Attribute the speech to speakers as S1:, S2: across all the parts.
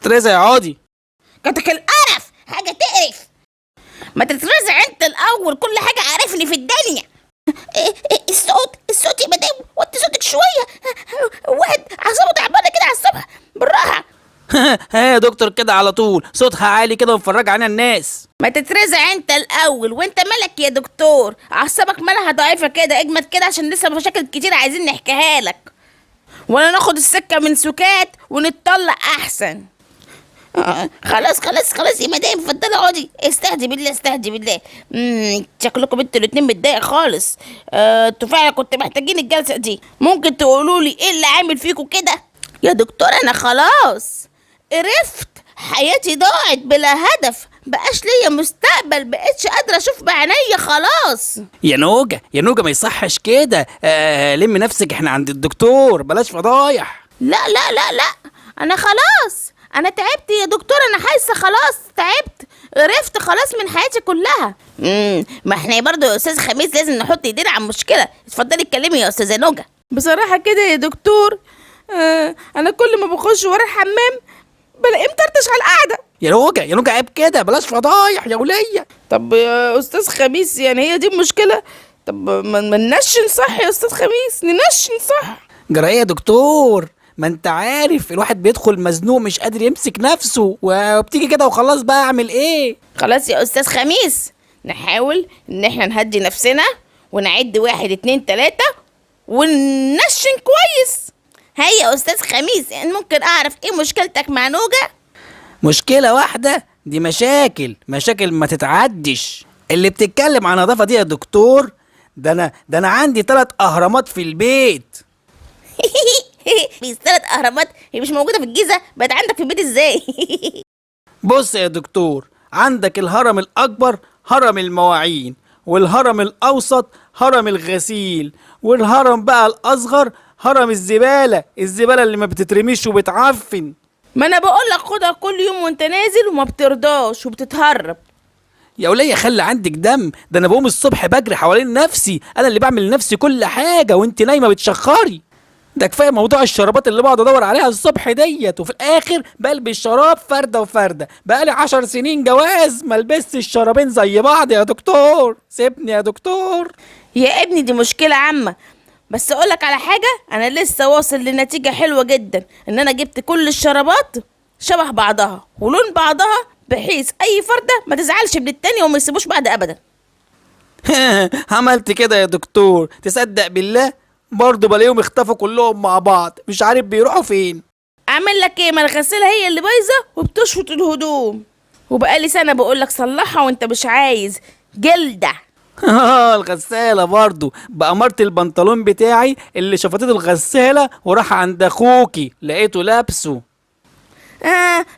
S1: ترزع يا عادي.
S2: كتك القرف، حاجة تقرف. ما تترزع انت الاول، كل حاجة عارفني في الدنيا. إيه إيه الصوت، الصوت يا مدام، وطي صوتك شويه. واحد اعصابه تعبانة كده على الصبح، بالراحه.
S1: ها يا دكتور كده على طول صوتها عالي كده ومفرجة علينا الناس.
S2: ما تترزع انت الاول، وانت مالك يا دكتور؟ اعصابك مالها ضعيفة كده؟ اجمد كده عشان لسه مشاكل كتير عايزين نحكيها لك. ولا ناخد السكة من سكات ونتطلق احسن. خلاص خلاص خلاص يا مدام، اتفضلي اقعدي. استهدي بالله، استهدي بالله. شكلكم انتوا الاتنين متضايق خالص. انتوا فعلا كنتوا محتاجين الجلسة دي. ممكن تقولوا لي ايه اللي عامل فيكم كده؟ يا دكتور انا خلاص قرفت، حياتي ضاعت بلا هدف، بقاش ليا مستقبل، بقتش قادرة اشوف بعينيا خلاص.
S1: يا نوجة يا نوجة ما يصحش كده. لم نفسك، احنا عند الدكتور، بلاش فضايح.
S2: لا لا لا لا، انا خلاص، انا تعبت يا دكتور، انا حاسه خلاص تعبت، قرفت خلاص من حياتي كلها. ما احنا برضو يا استاذ خميس لازم نحط ايدينا على المشكله. اتفضلي اتكلمي يا استاذه نوجه.
S3: بصراحة كده يا دكتور، انا كل ما بخش ورا الحمام بلاقيه مطرطش على القعدة.
S1: يا نوجة يا نوجة عيب كده، بلاش فضايح يا ولية.
S3: طب يا استاذ خميس، يعني هي دي المشكلة؟ طب ما ننشن صح يا استاذ خميس، ننشن صح.
S1: جرى ايه يا دكتور؟ ما انت عارف الواحد بيدخل مزنوق مش قادر يمسك نفسه، وبتيجي كده وخلاص، بقى اعمل ايه؟
S2: خلاص يا استاذ خميس، نحاول ان احنا نهدي نفسنا ونعد 1 2 3 وننشن كويس. هيا يا استاذ خميس، ممكن اعرف ايه مشكلتك مع نوجه؟
S1: مشكلة واحدة؟ دي مشاكل، مشاكل ما تتعدش. اللي بتتكلم عن نظافة دي يا دكتور، ده انا عندي 3 اهرامات في البيت.
S2: بيس 3 اهرامات؟ هي مش موجودة في الجيزة؟ بقت عندك في البيت ازاي؟
S1: بص يا دكتور، عندك الهرم الاكبر هرم المواعين، والهرم الاوسط هرم الغسيل، والهرم بقى الاصغر هرم الزبالة، الزبالة اللي ما بتترميش وبتعفن.
S3: ما انا بقول لك خدها كل يوم وانت نازل وما بترضاش وبتتهرب.
S1: يا ولية خلي عندك دم، ده انا بقوم الصبح بجري حوالين نفسي، انا اللي بعمل لنفسي كل حاجة وانت نايمة بتشخري. ده كفاية موضوع الشرابات اللي بقعد ادور عليها الصبح ديت، وفي الاخر بلبس شراب فردة وفردة. بقالي 10 سنين جواز ما لبستش الشرابين زي بعض يا دكتور، سيبني يا دكتور.
S2: يا ابني دي مشكلة عامة، بس اقولك على حاجة، انا لسه واصل لنتيجة حلوة جدا، ان انا جبت كل الشرابات شبه بعضها ولون بعضها، بحيث اي فردة ما تزعلش من التانية وما يسيبوش بعض ابدا.
S1: عملت كده يا دكتور، تصدق بالله برضه بلاقيهم اختفوا كلهم مع بعض، مش عارف بيروحوا فين.
S3: اعمل لك ايه؟ ما الغسالة هي اللي بايظة وبتشفط الهدوم، وبقالي سنة بقولك صلحها وانت مش عايز. جلدة.
S1: الغسالة برضه بأمارة البنطلون بتاعي اللي شفطته الغسالة وراح عند اخوكي لقيته لابسه.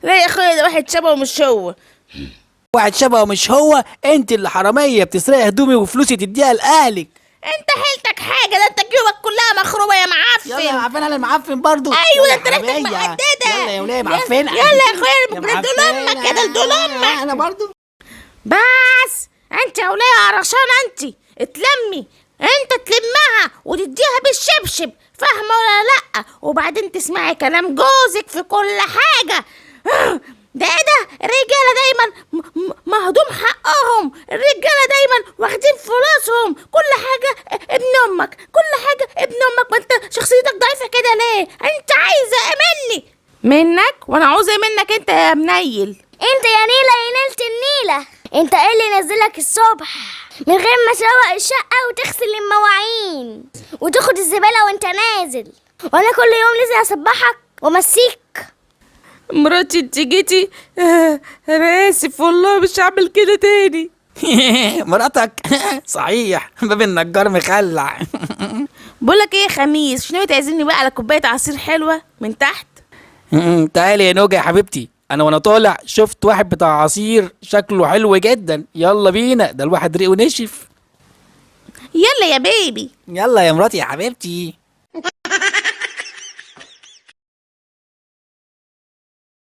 S3: لا يا اخويا، ده واحد شبهه مش هو.
S1: واحد شبهه مش هو؟ انت اللي حرامية بتسرقي هدومي وفلوسي تديها لأهلك.
S2: انت حيلتك حاجة، ده انت جيوبك كلها مخروبة يا معفن.
S1: يلا يا معفنة، انا المعفن برضه.
S2: ايوه، ده
S1: يلا
S2: انت
S1: يا
S2: ريحتك
S1: حرامية.
S2: محددة.
S1: يلا يا ولية معفنة.
S2: يلا يا اخويا،
S1: يا
S2: ده دول امك يا ده دول امك.
S1: انا برضه.
S2: بس انت يا ولية قرشانة، انت اتلمي، انت تلمها وتديها بالشبشب، فاهمة ولا لأ؟ وبعدين تسمعي كلام جوزك في كل حاجة. ده ايه ده؟ الرجالة دايما مهضوم حقهم، الرجالة دايما واخدين فلوسهم، كل حاجة ابن امك، كل حاجة ابن امك. ما انت شخصيتك ضعيفة كده ليه؟ انت عايزة ايه مني؟
S3: منك؟ وانا عاوزة ايه منك انت يا منيل؟
S4: انت يا نيلة يا نيلة النيلة، انت ايه اللي نزلك الصبح من غير ما تروق الشقة وتغسل المواعين وتاخد الزبالة وانت نازل، وانا كل يوم لازم اصبحك وامسيك؟
S3: مراتي انت جيتي؟ انا اسف والله مش هعمل كده تاني.
S1: مراتك؟ صحيح، باب النجار مخلع.
S3: بقولك ايه يا خميس، مش ناوي تعزمني بقى على كوباية عصير حلوة من تحت؟
S1: تعالي يا نوجة يا حبيبتي، انا وانا طالع شفت واحد بتاع عصير شكله حلو جدا، يلا بينا، ده الواحد ريقه نشف.
S2: يلا يا بيبي.
S1: يلا يا مراتي يا حبيبتي.